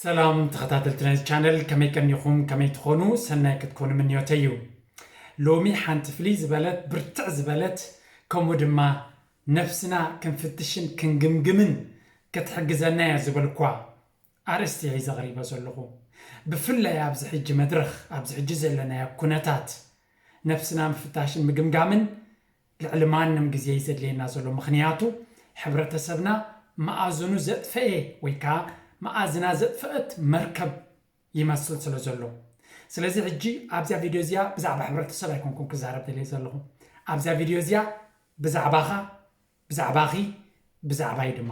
ሰላም ተኸታተልቲ ናይዚ ቻነል፣ ከመይ ቀኒኹም? ከመይ ትኾኑ? ሰናይ ክትኮኑ ምንዮተይ እዩ። ሎሚ ሓንቲ ፍልይ ዝበለት፣ ብርትዕ ዝበለት፣ ከምኡ ድማ ነፍስና ክንፍትሽን ክንግምግምን ክትሕግዘና እያ ዝበልኳ ኣርእስቲ ሒዘ ቀሪበ ዘለኹ። ብፍላይ ኣብዚ ሕጂ መድረኽ፣ ኣብዚ ሕጂ ዘለናዮ ኩነታት ነፍስና ምፍታሽን ምግምጋምን ልዕሊ ማንም ግዜ እዩ ዘድልየና ዘሎ። ምኽንያቱ ሕብረተሰብና መኣዝኑ ዘጥፈኤ ወይ ከዓ መኣዝና ዘጥፈአት መርከብ ይመስል ስለ ዘሎ። ስለዚ ሕጂ ኣብዚኣ ቪድዮ እዚኣ ብዛዕባ ሕብረተሰብ ኣይኮንኩን ክዛረብ ደልየ ዘለኹ። ኣብዚኣ ቪድዮ እዚኣ ብዛዕባኻ፣ ብዛዕባኺ፣ ብዛዕባይ ድማ።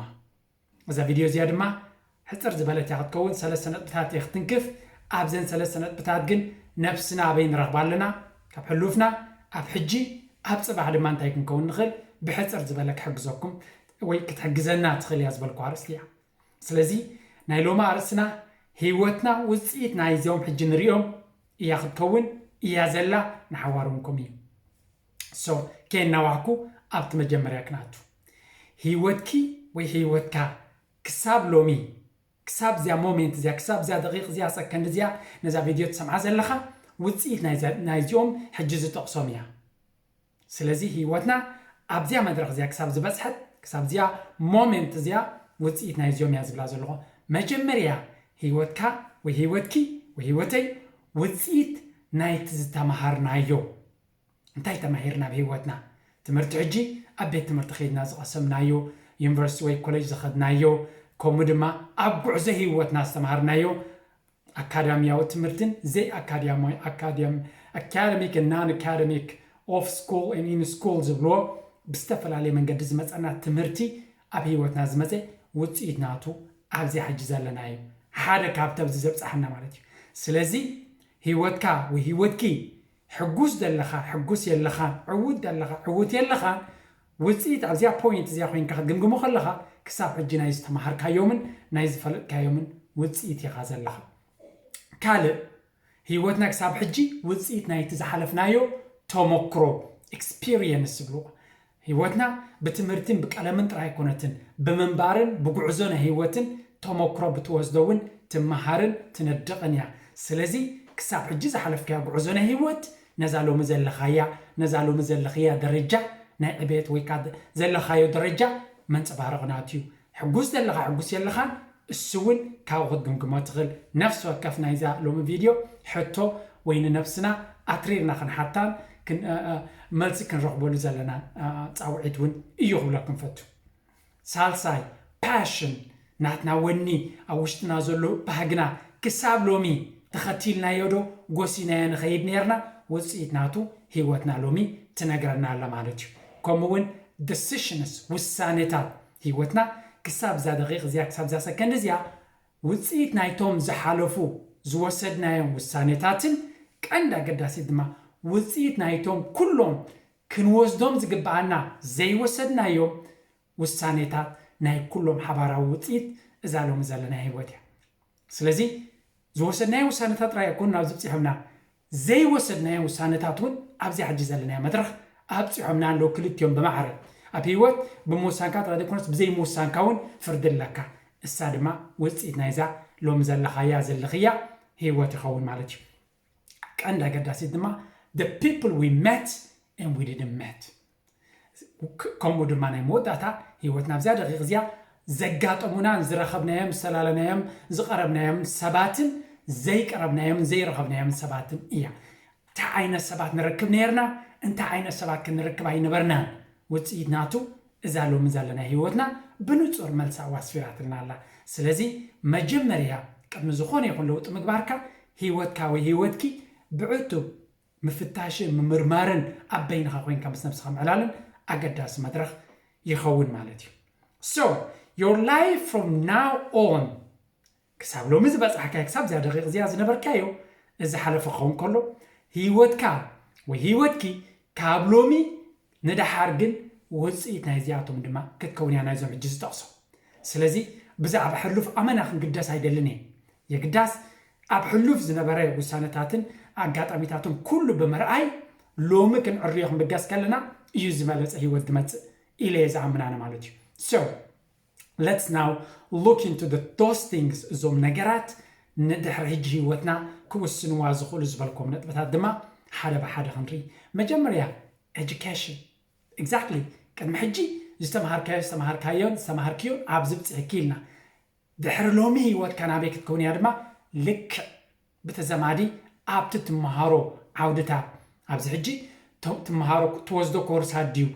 እዛ ቪድዮ እዚኣ ድማ ሕፅር ዝበለት እያ ክትከውን። ሰለስተ ነጥብታት እየ ክትንክፍ። ኣብዘን ሰለስተ ነጥብታት ግን ነብስና ኣበይ ንረኽባ ኣለና፣ ካብ ሕሉፍና፣ ኣብ ሕጂ፣ ኣብ ፅባሕ ድማ እንታይ ክንከውን ንኽእል ብሕፅር ዝበለ ክሕግዘኩም ወይ ክትሕግዘና ትኽእል እያ ዝበልኩ ኣርእስቲ እያ። ስለዚ ናይ ሎሚ ኣርእስትና ህይወትና ውፅኢት ናይዞም ሕጂ ንሪኦም እያ ክትከውን እያ ዘላ፣ ንሓዋር እውን ከምኡ እዩ። ሶ ከየናዋሕኩ ኣብቲ መጀመርያ ክናቱ። ህይወትኪ ወይ ህይወትካ ክሳብ ሎሚ፣ ክሳብ እዚኣ ሞሜንት እዚኣ፣ ክሳብ እዚኣ ደቂቕ እዚኣ፣ ሰከንድ እዚኣ፣ ነዛ ቪድዮ ትሰምዓ ዘለኻ ውፅኢት ናይዛ- ናይዚኦም ሕጂ ዝጠቕሶም እያ። ስለዚ ህይወትና ኣብዚኣ መድረኽ እዚኣ ክሳብ ዝበፅሐት፣ ክሳብ እዚኣ ሞሜንት እዚኣ ውፅኢት ናይዚኦም እያ ዝብላ ዘለኹ። መጀመርያ ህይወትካ ወይ ህይወትኪ ወይ ህይወተይ ውፅኢት ናይቲ ዝተምሃርናዮ። እንታይ ተማሂርና ኣብ ህይወትና? ትምህርቲ ሕጂ ኣብ ቤት ትምህርቲ ከይድና ዝቐሰምናዮ፣ ዩኒቨርሲቲ ወይ ኮሌጅ ዝኸድናዮ፣ ከምኡ ድማ ኣብ ጉዕዞ ህይወትና ዝተምሃርናዮ ኣካዳሚያዊ ትምህርትን ዘይ ኣካዳሚያዊ፣ ኣካዳሚ- academic and non academic፣ off school and in school ዝብልዎ ብዝተፈላለየ መንገዲ ዝመፀና ትምህርቲ ኣብ ህይወትና ዝመፀ ውፅኢት ናቱ ኣብዚ ሕጂ ዘለና እዩ። ሓደ ካብቲ ኣብዚ ዘብፅሓና ማለት እዩ። ስለዚ ህይወትካ ወይ ህይወትኪ ሕጉስ ዘለኻ ሕጉስ የለኻን፣ ዕዉት ዘለኻ ዕዉት የለኻን፣ ውፅኢት ኣብዚኣ ፖይንት እዚኣ ኮይንካ ክትግምግሞ ከለኻ ክሳብ ሕጂ ናይ ዝተምሃርካዮምን ናይ ዝፈለጥካዮምን ውፅኢት ኢኻ ዘለኻ። ካልእ ህይወትና ክሳብ ሕጂ ውፅኢት ናይቲ ዝሓለፍናዮ ተመክሮ፣ ኤክስፒሪየንስ ዝብልዎ። ህይወትና ብትምህርትን ብቀለምን ጥራይ ኣይኮነትን፣ ብምንባርን ብጉዕዞ ናይ ህይወትን ተመክሮ ብትወስዶ እውን ትመሃርን ትነድቕን እያ። ስለዚ ክሳብ ሕጂ ዝሓለፍካዮ ጉዕዞ ናይ ህይወት ነዛ ሎሚ ዘለኻያ፣ ነዛ ሎሚ ዘለኽያ ደረጃ ናይ ዕቤት ወይ ከዓ ዘለኻዮ ደረጃ መንፀባረቒ ናቱ እዩ። ሕጉስ ዘለኻ ሕጉስ የለኻን፣ እሱ እውን ካብኡ ክትግምግሞ ትኽእል። ነፍሲ ወከፍ ናይዛ ሎሚ ቪድዮ ሕቶ ወይ ንነብስና ኣትሪርና ክንሓታን ክን- እ- እ- መልሲ ክንረኽበሉ ዘለና እ- ፃውዒት እውን እዩ ክብለኩም ፈቱ። ሳልሳይ ፓሽን፣ ናትና ወኒ፣ ኣብ ውሽጥና ዘሎ ባህግና ክሳብ ሎሚ ተኸቲልናዮ ዶ ጎሲናዮ ንኸይድ ነርና? ውፅኢት ናቱ ህይወትና ሎሚ ትነግረና ኣላ ማለት እዩ። ከምኡ እውን ዲሲሽንስ፣ ውሳኔታት፣ ህይወትና ክሳብ እዛ ደቂቕ እዚኣ ክሳብ እዛ ሰከንድ እዚኣ ውፅኢት ናይቶም ዝሓለፉ ዝወሰድናዮም ውሳኔታትን ቀንዲ ኣገዳሲት ድማ ውፅኢት ናይቶም ኩሎም ክንወስዶም ዝግብኣና ዘይወሰድናዮም ውሳኔታት ናይ ኩሎም ሓባራዊ ውፅኢት እዛ ሎሚ ዘለና ህይወት እያ። ስለዚ ዝወሰድናዮ ውሳኔታት ጥራይ ኣይኮኑን ኣብዚ ብፂሖምና፣ ዘይወሰድናዮ ውሳኔታት እውን ኣብዚኣ ሕጂ ዘለናዮ መድረኽ ኣብፂሖምና ኣለዉ። ክልቲኦም ብማዕረ ኣብ ህይወት ብምውሳንካ ጥራይ ዘይኮነስ ብዘይምውሳንካ እውን ፍርዲ ኣለካ። እሳ ድማ ውፅኢት ናይዛ ሎሚ ዘለኻያ ዘለኽያ ህይወት ይኸውን ማለት እዩ። ቀንዲ ኣገዳሲት ድማ the people we met and we didn't met። ከምኡ ድማ ናይ መወዳእታ ህይወትና ኣብዚኣ ደቂቕ እዚኣ ዘጋጠሙናን ዝረኸብናዮም፣ ዝሰላለናዮም፣ ዝቐረብናዮም ሰባትን ዘይቀረብናዮም ዘይረኸብናዮም ሰባትን እያ። እንታይ ዓይነት ሰባት ንረክብ ነርና፣ እንታይ ዓይነት ሰባት ክንረክብ ኣይነበርናን። ውፅኢት ናቱ እዛ ሎሚ ዘለና ህይወትና ብንፁር መልሳ ኣዋስፊራትልና ኣላ። ስለዚ መጀመርያ ቅድሚ ዝኾነ ይኹን ለውጢ ምግባርካ ህይወትካ ወይ ህይወትኪ ብዕቱብ ምፍታሽን ምምርማርን ኣብ በይንኻ ኮይንካ ምስ ነብስኻ ምዕላልን ኣገዳሲ መድረኽ ይኸውን ማለት እዩ። So your life from now on፣ ክሳብ ሎሚ ዝበፃሕካዮ፣ ክሳብ እዚኣ ደቂቕ እዚኣ ዝነበርካዮ፣ እዚ ሓለፈ ክኸውን ከሎ ህይወትካ ወይ ህይወትኪ ካብ ሎሚ ንደሓር ግን ውፅኢት ናይዚኣቶም ድማ ክትከውን እያ ናይዞም ሕጂ ዝጠቕሶ። ስለዚ ብዛዕባ ሕሉፍ ኣመና ክንግደስ ኣይደልን እየ። የግዳስ ኣብ ሕሉፍ ዝነበረ ውሳነታትን ኣጋጣሚታትን ኩሉ ብምርኣይ ሎሚ ክንዕርዮ ክንብገስ ከለና እዩ ዝበለፀ ህይወት ዝመፅእ ኢለ እየ ዝኣምን ኣነ ማለት እዩ። So Let's now look into the those things, እዞም ነገራት ንድሕሪ ሕጂ ህይወትና ክውስንዋ ዝኽእሉ ዝበልኩም ነጥብታት ድማ ሓደ ብሓደ ክንርኢ። መጀመርያ education። Exactly። ቅድሚ ሕጂ ዝተምሃርካዮ ዝተምሃርካዮን ዝተምሃርክዮን ኣብዚ ብፅሕኪ ኢልና፣ ድሕሪ ሎሚ ህይወትካ ናበይ ክትከውን እያ ድማ ልክዕ ብተዘማዲ ኣብቲ ትመሃሮ ዓውድታት። ኣብዚ ሕጂ ትመሃሮ ትወስዶ ኮርሳት ድዩ፣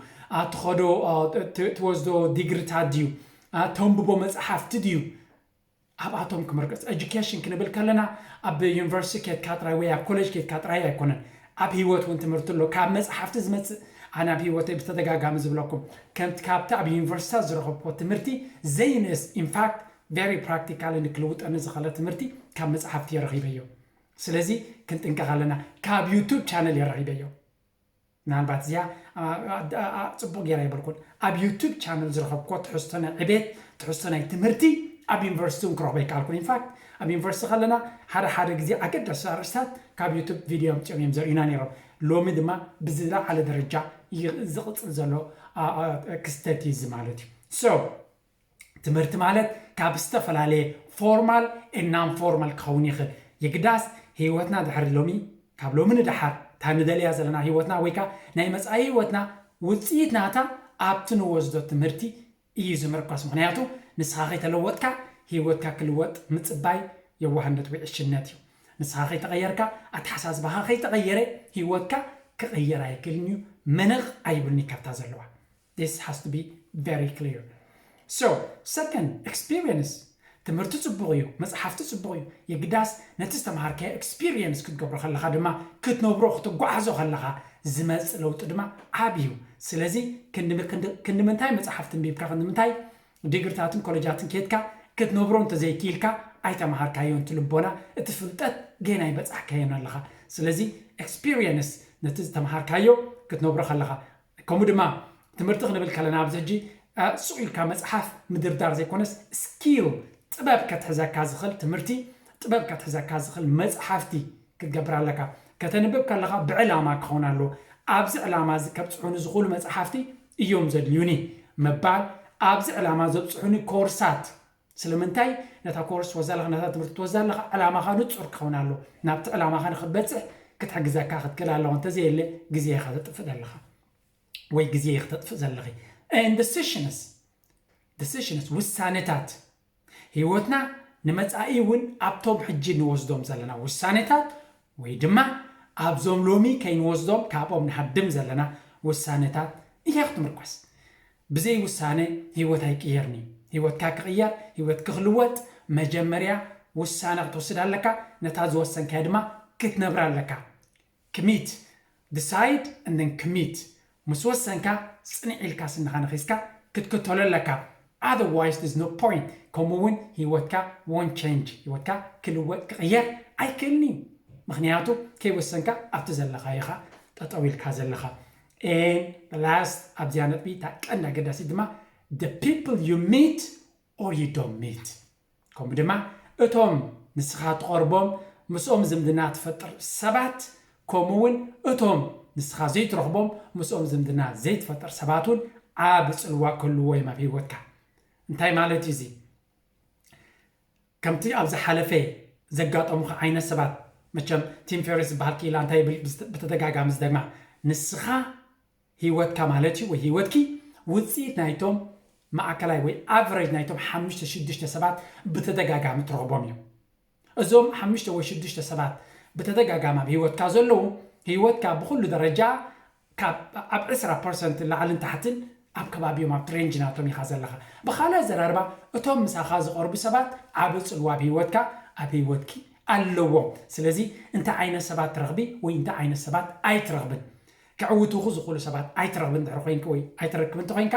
ትኸዶ ትወስዶ ዲግሪታት ድዩ፣ ተንብቦ መፅሓፍቲ ድዩ፣ ኣብኣቶም ክምርቅፅ። ኤጁኬሽን ክንብል ከለና ኣብ ዩኒቨርሲቲ ኬድካ ጥራይ ወይ ኣብ ኮሌጅ ኬድካ ጥራይ ኣይኮነን። ኣብ ህይወት እውን ትምህርቲ ኣሎ። ካብ መፅሓፍቲ ዝመፅእ፣ ኣነ ኣብ ህይወተይ ብተደጋጋሚ ዝብለኩም፣ ከምቲ ካብቲ ኣብ ዩኒቨርሲታት ዝረኸብኩዎ ትምህርቲ ዘይንእስ፣ ኢንፋክት ቨሪ ፕራክቲካል ንክልውጠኒ ዝኽእለ ትምህርቲ ካብ መፅሓፍቲ የረኺበዮ። ስለዚ ክንጥንቀቕ ኣለና። ካብ ዩቱብ ቻነል የረኺበዮ። ምናልባት እዚኣ ጽቡቅ ገይረ ኣይበልኩን። ኣብ ዩቱብ ቻነል ዝረኸብኩዎ ትሕዝቶ ናይ ዕቤት፣ ትሕዝቶ ናይ ትምህርቲ ኣብ ዩኒቨርሲቲ እውን ክረኽቦ ኣይከኣልኩን። ኢንፋክት ኣብ ዩኒቨርሲቲ ከለና ሓደ ሓደ ግዜ ኣገዳሲ ኣርእስታት ካብ ዩቱብ ቪድዮ ኣምጺኦም እዮም ዘርእዩና ነይሮም። ሎሚ ድማ ብዝለዓለ ደረጃ ዝቕጽል ዘሎ ክስተት እዩ እዚ ማለት እዩ። ትምህርቲ ማለት ካብ ዝተፈላለየ ፎርማል and non formal ክኸውን ይኽእል። የግዳስ ህይወትና ድሕሪ ሎሚ፣ ካብ ሎሚ ንደሓር እታ ንደልያ ዘለና ህይወትና ወይ ከዓ ናይ መፃኢ ህይወትና ውፅኢት ናታ ኣብቲ ንወስዶ ትምህርቲ እዩ ዝምርኮስ። ምክንያቱ ንስኻ ከይተለወጥካ ህይወትካ ክልወጥ ምፅባይ የዋህነት ወይ ዕሽነት እዩ። ንስኻ ከይተቐየርካ፣ ኣተሓሳስባኻ ከይተቐየረ ህይወትካ ክቕየር ኣይክእልን እዩ። ምንቕ ኣይብልኒ ካብታ ዘለዋ። This has to be very clear. So, second, experience. ትምህርቲ ጽቡቕ እዩ፣ መጽሓፍቲ ጽቡቕ እዩ። የግዳስ ነቲ ዝተምሃርካዮ ኤክስፒሪየንስ ክትገብሮ ከለኻ ድማ ክትነብሮ ክትጓዓዞ ከለኻ ዝመጽእ ለውጢ ድማ ዓቢ እዩ። ስለዚ ክንዲ ምንታይ መጽሓፍቲ ኣንቢብካ ክንዲ ምንታይ ዲግሪታትን ኮሌጃትን ኬድካ ክትነብሮ እንተዘይክኢልካ ኣይተምሃርካዮን። እቲ ልቦና እቲ ፍልጠት ገና ኣይበጻሕካዮን ኣለኻ። ስለዚ ኤክስፒሪየንስ ነቲ ዝተምሃርካዮ ክትነብሮ ከለኻ ከምኡ ድማ ትምህርቲ ክንብል ከለና ኣብዚ ሕጂ ሱቕ ኢልካ መፅሓፍ ምድርዳር ዘይኮነስ ስኪል ጥበብ ከትሕዘካ ዝኽእል ትምህርቲ ጥበብ ከትሕዘካ ዝኽእል መፅሓፍቲ ክትገብር ኣለካ። ከተንብብ ከለኻ ብዕላማ ክኸውን ኣለዎ። ኣብዚ ዕላማ እዚ ከብፅሑኒ ዝኽእሉ መፅሓፍቲ እዮም ዘድልዩኒ ምባል፣ ኣብዚ ዕላማ ዘብፅሑኒ ኮርሳት ስለምንታይ ነታ ኮርስ ትወስዳ ኣለኻ፣ ነታ ትምህርቲ ትወስዳ ኣለኻ፣ ዕላማኻ ንፁር ክኸውን ኣለዎ። ናብቲ ዕላማኻ ንክትበፅሕ ክትሕግዘካ ክትክእል ኣለዎ። እንተዘየለ ግዜ ኢኻ ተጥፍእ ዘለኻ ወይ ግዜ ኢኻ ተጥፍእ ዘለኺ። And decisions፣ decisions፣ ውሳነታት ህይወትና ንመፃኢ እውን ኣብቶም ሕጂ ንወስዶም ዘለና ውሳነታት ወይ ድማ ኣብዞም ሎሚ ከይንወስዶም ካብኦም ንሃድም ዘለና ውሳነታት እያ ክትምርኮስ። ብዘይ ውሳነ ህይወት ኣይቅየርን እዩ። ህይወትካ ክቕየር፣ ህይወትካ ክልወጥ መጀመርያ ውሳነ ክትወስድ ኣለካ። ነታ ዝወሰንካያ ድማ ክትነብራ ኣለካ። Commit፣ decide and then commit። ምስ ወሰንካ ጽንዕ ኢልካ ስንኻ ነኺስካ ክትክተሎ ኣለካ። Otherwise there's no point። ከምኡ እውን ህይወትካ won't change፣ ህይወትካ ክልወጥ ክቕየር ኣይክእልን እዩ። ምክንያቱ ከይወሰንካ ኣብቲ ዘለኻ ኢኻ ጠጠው ኢልካ ዘለኻ። And the last ኣብዚኣ ነጥቢ እታ ቀንዲ ኣገዳሲት ድማ the people you meet or you don't meet። ከምኡ ድማ እቶም ንስኻ ትቐርቦም ምስኦም ዝምድና ትፈጥር ሰባት ከምኡ እውን እቶም ንስኻ ዘይትረኽቦም ምስኦም ዝምድና ዘይትፈጥር ሰባት እውን ዓቢ ጽልዋ ክህልዎ እዮም ኣብ ህይወትካ። እንታይ ማለት እዩ እዚ? ከምቲ ኣብ ዝሓለፈ ዘጋጠሙኻ ዓይነት ሰባት፣ መቸም ቲም ፌሪስ ዝበሃል ክኢላ እንታይ ይብል ብተደጋጋሚ ዝደግማ፣ ንስኻ ህይወትካ ማለት እዩ ወይ ህይወትኪ ውፅኢት ናይቶም ማእከላይ ወይ ኣቨሬጅ ናይቶም ሓሙሽተ ሽዱሽተ ሰባት ብተደጋጋሚ ትረኽቦም እዮም። እዞም ሓሙሽተ ወይ ሽዱሽተ ሰባት ብተደጋጋሚ ኣብ ህይወትካ ዘለዉ ህይወትካ ብኩሉ ደረጃ ካብ ኣብ ዕስራ ፐርሰንት ላዕልን ታሕትን ኣብ ከባቢኦም ኣብቲ ሬንጅ ናቶም ኢኻ ዘለኻ። ብኻልእ ኣዘራርባ እቶም ምሳኻ ዝቐርቡ ሰባት ዓቢ ፅልዋ ኣብ ህይወትካ ኣብ ህይወትኪ ኣለዎም። ስለዚ እንታይ ዓይነት ሰባት ትረኽቢ ወይ እንታይ ዓይነት ሰባት ኣይትረኽብን፣ ከዕውቱኹ ዝኽእሉ ሰባት ኣይትረኽብን ድሕሪ ኮይንኪ ወይ ኣይትረክብ እንተኮይንካ፣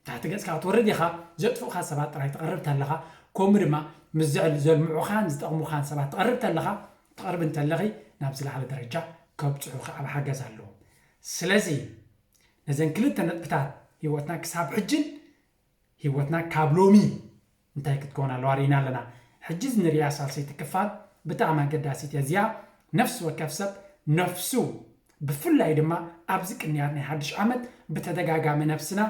ታሕቲ ገጽካ ክትወርድ ኢኻ። ዘጥፍኡኻ ሰባት ጥራይ ትቐርብ ተለኻ፣ ከምኡ ድማ ምስ ዘዕል ዘልምዑኻን ዝጠቕሙኻን ሰባት ትቐርብ ተለኻ፣ ትቐርብ እንተለኺ ናብ ዝለዓለ ደረጃ ከብጽሑኺ ዓቢ ሓገዝ ኣለዎ። ስለዚ ነዘን ክልተ ነጥብታት ህይወትና ክሳብ ሕጅን ህይወትና ካብ ሎሚ እንታይ ክትከውን ኣለዋ ርኢና ኣለና። ሕጂ ንሪኣ ሳልሰይቲ ክፋል ብጣዕሚ ኣገዳሲት እያ። እዚኣ ነፍሲ ወከፍ ሰብ ነፍሱ ብፍላይ ድማ ኣብዚ ቅንያት ናይ ሓድሽ ዓመት ብተደጋጋሚ ነብስና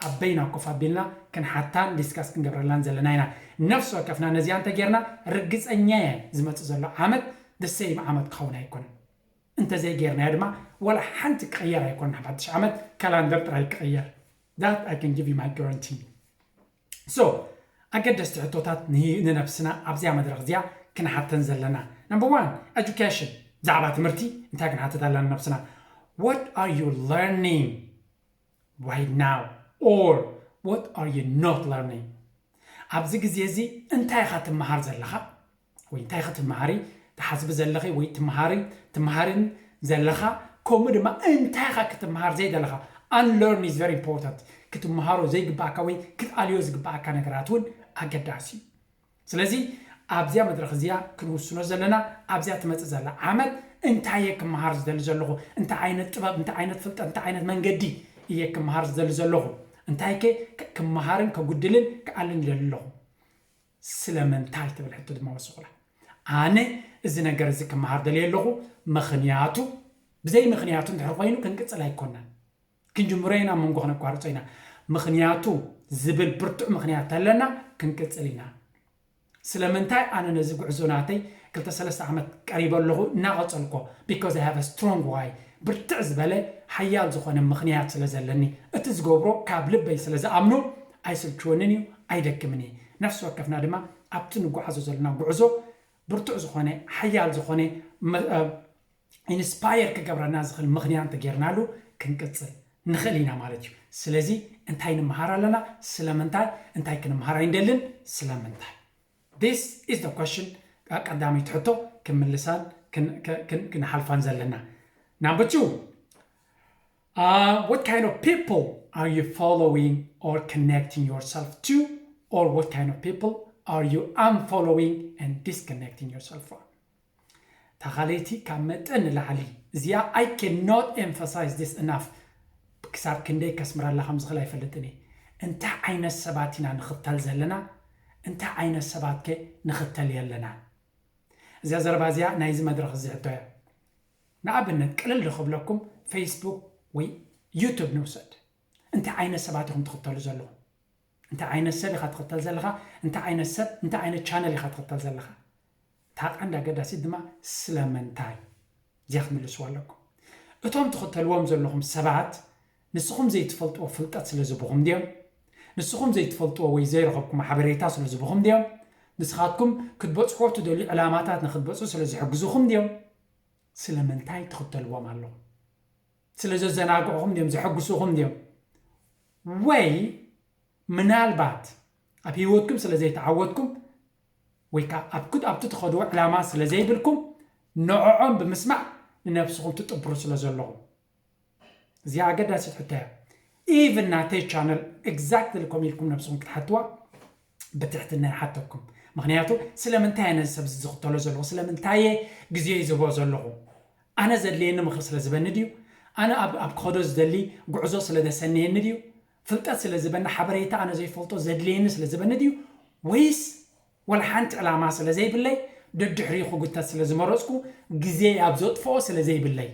ኣብ በይና ኮፍ ኣቢልና ክንሓታን ዲስካስ ክንገብረላን ዘለና ኢና። ነፍሲ ወከፍና ነዚኣ እንተጌርና፣ ርግጸኛ እየ ዝመጽእ ዘሎ ዓመት ደሰይም ዓመት ክኸውን ኣይኮነን። እንተዘይጌርናዮ ድማ ዋላ ሓንቲ ክቕየር ኣይኮነን። ሓድሽ ዓመት ካላንደር ጥራይ ክቕየር። That I can give you my guarantee. So ኣገደስቲ ሕቶታት ንሂ- ንነብስና ኣብዚኣ መድረኽ እዚኣ ክንሓተን ዘለና። Number one, education፣ ብዛዕባ ትምህርቲ እንታይ ክንሓተት ኣለና ነብስና? What are you learning right now? Or what are you not learning? ኣብዚ ግዜ እዚ እንታይ ኢኻ ትመሃር ዘለኻ? ወይ እንታይ ኢኻ ትመሃሪ ትሓስቢ ዘለኺ ወይ ትመሃሪ ትመሃርን ዘለኻ? ከምኡ ድማ እንታይ ኢኻ ክትመሃር ዘይደለኻ? Unlearn is very important። ክትመሃሮ ዘይግባኣካ ወይ ክትኣልዮ ዝግባኣካ ነገራት እውን ኣገዳሲ እዩ። ስለዚ ኣብዚኣ መድረኽ እዚኣ ክንውስኖ ዘለና ኣብዚኣ ትመፅእ ዘላ ዓመት እንታይ እየ ክመሃር ዝደሊ ዘለኹ? እንታይ ዓይነት ጥበብ፣ እንታይ ዓይነት ፍልጠት፣ እንታይ ዓይነት መንገዲ እየ ክመሃር ዝደሊ ዘለኹ? እንታይ ከ ክመሃርን ከጉድልን ክኣልን ይደሊ ኣለኹ? ስለምንታይ ትብል ሕቶ ድማ ወስኹላ። ኣነ እዚ ነገር እዚ ክመሃር ደልየ ኣለኹ፣ ምኽንያቱ፣ ብዘይ ምኽንያቱ እንድሕር ኮይኑ ክንቅፅል ኣይኮናን። ክንጅምሮ ኢና፣ መንጎ ክነቋርጾ ኢና። ምኽንያቱ ዝብል ብርቱዕ ምኽንያት ተለና ክንቅጽል ኢና። ስለምንታይ ኣነ ነዚ ጉዕዞ ናተይ ክልተ ሰለስተ ዓመት ቀሪበ ኣለኹ እናቐጸልኮ? Because I have a strong why። ብርትዕ ዝበለ ሓያል ዝኾነ ምኽንያት ስለ ዘለኒ፣ እቲ ዝገብሮ ካብ ልበይ ስለ ዝኣምኖ ኣይስልችወንን እዩ፣ ኣይደክምን እየ። ነፍሲ ወከፍና ድማ ኣብቲ ንጓዓዞ ዘለና ጉዕዞ ብርቱዕ ዝኾነ ሓያል ዝኾነ ኢንስፓየር ክገብረና ዝኽእል ምኽንያት እንተጌርናሉ ክንቅፅል ንኽእል ኢና ማለት እዩ። ስለዚ እንታይ ንምሃር ኣለና? ስለምንታይ? እንታይ ክንምሃር ኣይንደልን? ስለምንታይ? This is the question። ቀዳመይቲ ሕቶ ክንምልሳን ክንሓልፋን ዘለና። Number two, what kind of people are you following or connecting yourself to, or what kind of people are you unfollowing and disconnecting yourself from? ታኻለይቲ ካብ መጠን ንላዕሊ እዚኣ I cannot emphasize this enough። ክሳብ ክንደይ ከስምረላ ከም ዝኽእል ኣይፈልጥን እየ። እንታይ ዓይነት ሰባት ኢና ንኽተል ዘለና? እንታይ ዓይነት ሰባት ከ ንኽተል የለና? እዚኣ ዘረባ እዚኣ ናይዚ መድረኽ እዚ ሕቶ እያ። ንኣብነት ቅልል ክብለኩም ፌስቡክ ወይ ዩቱብ ንውሰድ። እንታይ ዓይነት ሰባት ኢኹም ትኽተሉ ዘለኹም? እንታይ ዓይነት ሰብ ኢኻ ትኽተል ዘለኻ? እንታይ ዓይነት ሰብ እንታይ ዓይነት ቻነል ኢኻ ትኽተል ዘለኻ? እታ ቀንዲ ኣገዳሲት ድማ ስለምንታይ እዚኣ ክትምልስዋ ኣለኩም። እቶም ትኽተልዎም ዘለኹም ሰባት ንስኹም ዘይትፈልጥዎ ፍልጠት ስለ ዝብኹም ድዮም? ንስኹም ዘይትፈልጥዎ ወይ ዘይረኸብኩም ሓበሬታ ስለ ዝብኹም ድዮም? ንስኻትኩም ክትበፅሖ ትደልዩ ዕላማታት ንክትበፅሑ ስለ ዝሕግዙኹም ድዮም? ስለምንታይ ትኽተልዎም ኣለኹም? ስለ ዘዘናግዕኹም ድዮም? ዘሐጉሱኹም ድዮም? ወይ ምናልባት ኣብ ህይወትኩም ስለ ዘይተዓወትኩም ወይ ከዓ ኣብቲ ትኸድዎ ዕላማ ስለ ዘይብልኩም ንዕዖም ብምስማዕ ንነብስኹም ትጥብሩ ስለ ዘለኹም? እዚኣ ኣገዳሲት ሕቶ እያ። ኢቭን ናተይ ቻነል ኤግዛክትሊ ከምኡ ኢልኩም ነብስኹም ክትሓትዋ ብትሕትና ይሓተኩም። ምኽንያቱ ስለምንታይ እየ ነዚ ሰብ እዚ ዝኽተሎ ዘለኹ? ስለምንታይ እየ ግዜይ ዝህቦ ዘለኹ? ኣነ ዘድልየኒ ምኽሪ ስለ ዝበኒ ድዩ? ኣነ ኣብ ክኸዶ ዝደሊ ጉዕዞ ስለ ዘሰንየኒ ድዩ? ፍልጠት ስለ ዝበኒ፣ ሓበሬታ ኣነ ዘይፈልጦ ዘድልየኒ ስለ ዝበኒ ድዩ? ወይስ ወላ ሓንቲ ዕላማ ስለ ዘይብለይ ደድሕሪኡ ክጉተት ስለ ዝመረፅኩ ግዜይ ኣብ ዘጥፍኦ ስለ ዘይብለይ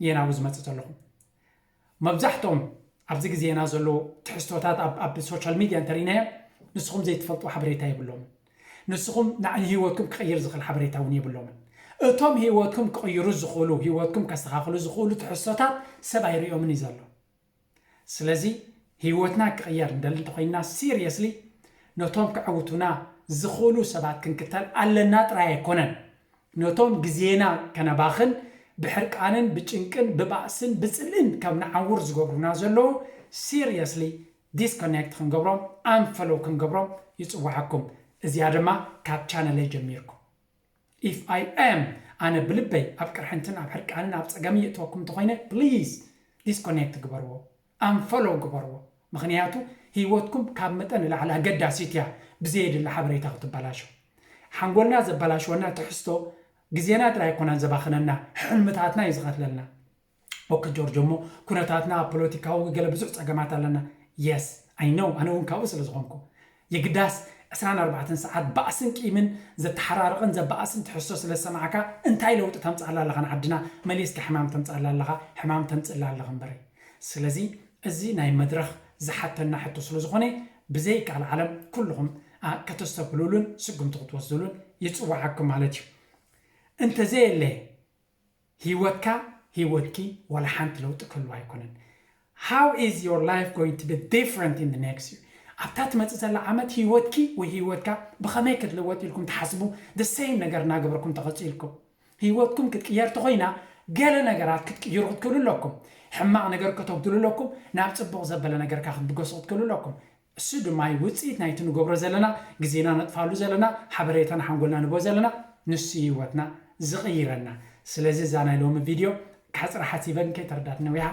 እየ ናብኡ ዝመፅእ ዘለኹ? መብዛሕትኦም ኣብዚ ግዜና ዘለዉ ትሕዝቶታት ኣብ ሶሻል ሚድያ እንተርኢናዮ ንስኹም ዘይትፈልጥዎ ሓበሬታ የብሎምን። ንስኹም ንህይወትኩም ክቕይር ዝኽእል ሓበሬታ እውን የብሎምን። እቶም ህይወትኩም ክቕይሩ ዝኽእሉ፣ ህይወትኩም ከስተኻኽሉ ዝኽእሉ ትሕዝቶታት ሰብ ኣይርእዮምን እዩ ዘሎ። ስለዚ ህይወትና ክቕየር ንደሊ እንተኾይንና ሲሪየስሊ ነቶም ከዕውቱና ዝኽእሉ ሰባት ክንክተል ኣለና ጥራይ ኣይኮነን። ነቶም ግዜና ከነባኽን ብሕርቃንን ብጭንቅን ብባእስን ብጽልእን ከም ንዓውር ዝገብሩና ዘለዉ ሲሪየስሊ ዲስኮኔክት ክንገብሮም ኣንፈሎው ክንገብሮም ይጽውዓኩም። እዚኣ ድማ ካብ ቻነለይ ጀሚርኩም። If I am ኣነ ብልበይ ኣብ ቅርሕንትን ኣብ ሕርቃንን ኣብ ጸገምን የእትወኩም እንተኾይነ ፕሊዝ ዲስኮኔክት ግበርዎ፣ ኣንፈሎው ግበርዎ። ምኽንያቱ ህይወትኩም ካብ መጠን ንላዕሊ ኣገዳሲት እያ። ብዘየድሊ ሓበሬታ ክትበላሾ ሓንጎልና ዘበላሽወና ትሕዝቶ ግዜና ጥራይ ኣይኮነን ዘባኽነና፣ ሕልምታትና እዩ ዝቐትለልና። ኦኬ ጆርጆ፣ እሞ ኩነታትና ኣብ ፖለቲካዊ ገለ ብዙሕ ጸገማት ኣለና። የስ ኣይ ኖው፣ ኣነ እውን ካብኡ ስለ ዝኾንኩ የግዳስ ዕስራን ኣርባዕተን ሰዓት ባእስን ቂምን ዘተሓራርቕን ዘባእስን ትሕዝቶ ስለ ዝሰማዕካ እንታይ ለውጢ ተምጽኣላ ኣለኻ ንዓድና? መሊስካ ሕማም ተምጽኣላ ኣለኻ፣ ሕማም ተምጽእላ ኣለኻ እምበረይ። ስለዚ እዚ ናይ መድረኽ ዝሓተና ሕቶ ስለ ዝኾነ ብዘይቃል ዓለም ኩልኹም ከተስተብህሉሉን ስጉምቲ ክትወስዱሉን ይፅዋዓኩም ማለት እዩ። እንተዘየለ ህይወትካ ህይወትኪ ዋላ ሓንቲ ለውጢ ክህልዋ ኣይኮነን። How is your life going to be different in the next year? ኣብታ ትመፅእ ዘላ ዓመት ህይወትኪ ወይ ህይወትካ ብኸመይ ክትልወጥ ኢልኩም ትሓስቡ? The same ነገር እናገበርኩም ተቐፂልኩም ህይወትኩም ክትቅየር ተኾይና ገለ ነገራት ክትቅይሩ ክትክእሉ ኣለኩም። ሕማቕ ነገር ከተጉድሉ ኣለኩም፣ ናብ ፅቡቕ ዘበለ ነገርካ ክትብገሱ ክትክእሉ ኣለኩም። እሱ ድማ እዩ ውፅኢት ናይቲ ንገብሮ ዘለና፣ ግዜና ነጥፋሉ ዘለና፣ ሓበሬታና ሓንጎልና ንቦ ዘለና፣ ንሱ እዩ ህይወትና ዝቕይረና። ስለዚ እዛ ናይ ሎሚ ቪድዮ ካሕፅራ ሓሲበን ከይተረዳት ነዊሓ።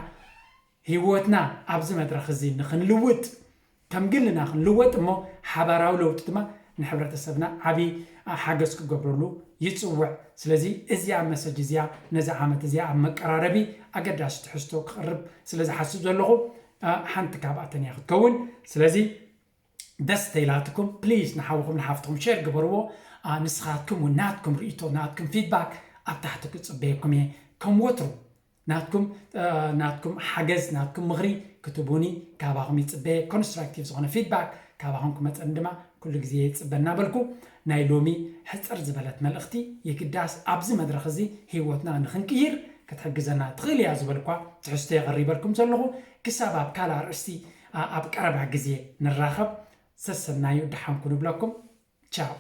ህይወትና ኣብዚ መድረኽ እዚ ንክንልውጥ ከም ግልና ክንልወጥ እሞ ሓባራዊ ለውጢ ድማ ንሕብረተሰብና ዓብዪ ሓገዝ ክገብረሉ ይፅውዕ። ስለዚ እዚኣ መሰጅ እዚኣ ነዚ ዓመት እዚኣ ኣብ መቀራረቢ ኣገዳሲ ትሕዝቶ ክቕርብ ስለ ዝሓስብ ዘለኹ ሓንቲ ካብኣተን እያ ክትከውን። ስለዚ ደስ ተይላትኩም ፕሊዝ ንሓውኹም ንሓፍትኹም ሼር ግበርዎ። ንስኻትኩም እውን ናትኩም ርእቶ ናትኩም ፊድባክ ኣብ ታሕቲ ክፅበየኩም እየ። ከም ወትሩ ናትኩም ናትኩም ሓገዝ ናትኩም ምኽሪ ክትቡኒ ካባኹም ይፅበየ። ኮንስትራክቲቭ ዝኾነ ፊድባክ ካባኹም ክመፀኒ ድማ ኩሉ ግዜ ይፅበ እናበልኩ ናይ ሎሚ ሕፅር ዝበለት መልእኽቲ የግዳስ ኣብዚ መድረኽ እዚ ህይወትና ንክንቅይር ክትሕግዘና ትኽእል እያ ዝበልኳ ትሕዝቶ የቐሪበልኩም ዘለኹ። ክሳብ ኣብ ካልእ ኣርእስቲ ኣብ ቀረባ ግዜ ንራኸብ። ሰሰናዩ ደሓንኩ ንብለኩም። ቻው።